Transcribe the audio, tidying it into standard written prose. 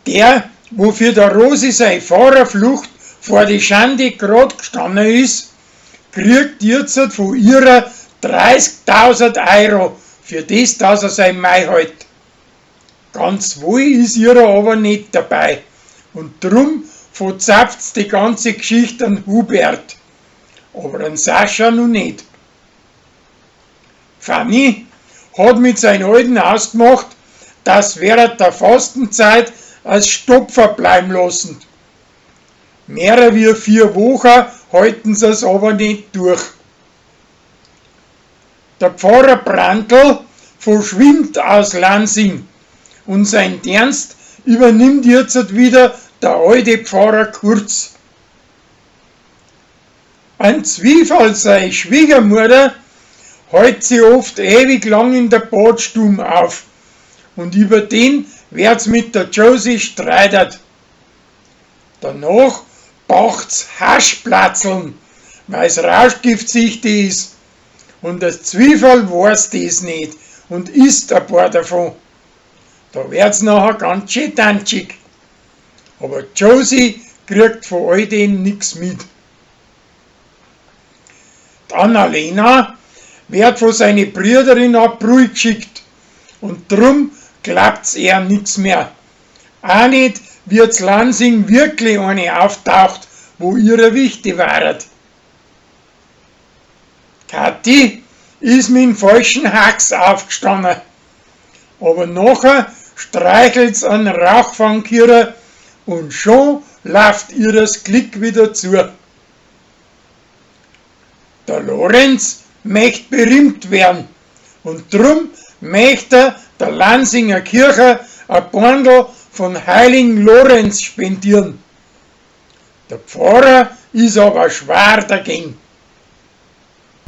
Der, wo für der Rosi sei Fahrerflucht vor die Schande grad gestanden is, kriegt jetzt von ihrer 30.000 Euro für das, dass er sein Mai hält. Ganz wohl ist ihrer aber nicht dabei und drum verzapft's die ganze Geschichte an Hubert, aber an Sascha noch nicht. Fanny hat mit seinen Alten ausgemacht, dass während der Fastenzeit als Stopfer bleiben lassen. Mehrer wie 4 Wochen halten sie es aber nicht durch. Der Pfarrer Brandl verschwindet aus Lansing und sein Dienst übernimmt jetzt wieder der alte Pfarrer Kurz. Ein Zwiefall sei Schwiegermutter hält sie oft ewig lang in der Badstube auf und über den wird's mit der Josie streitet. Danach bacht's Haschplatzeln, weil's rauschgiftsüchtig ist. Und das Zwiefall weiß das nicht und isst ein paar davon. Da wird's nachher ganz schön tanzig. Aber Josie kriegt von all dem nix mit. Die Annalena wird von seine Brüder in Brühl geschickt und drum glaubt's er nix mehr. Auch nicht, wie Lansing wirklich eine auftaucht, wo ihre wichtig waret. Kathi ist mit dem falschen Hax aufgestanden. Aber nachher streichelt's einen Rauchfangkehrer und schon läuft ihr das Glück wieder zu. Der Lorenz möcht berühmt werden und drum möcht er der Lansinger Kirche ein Bundel von Heiligen Lorenz spendieren. Der Pfarrer ist aber schwer dagegen.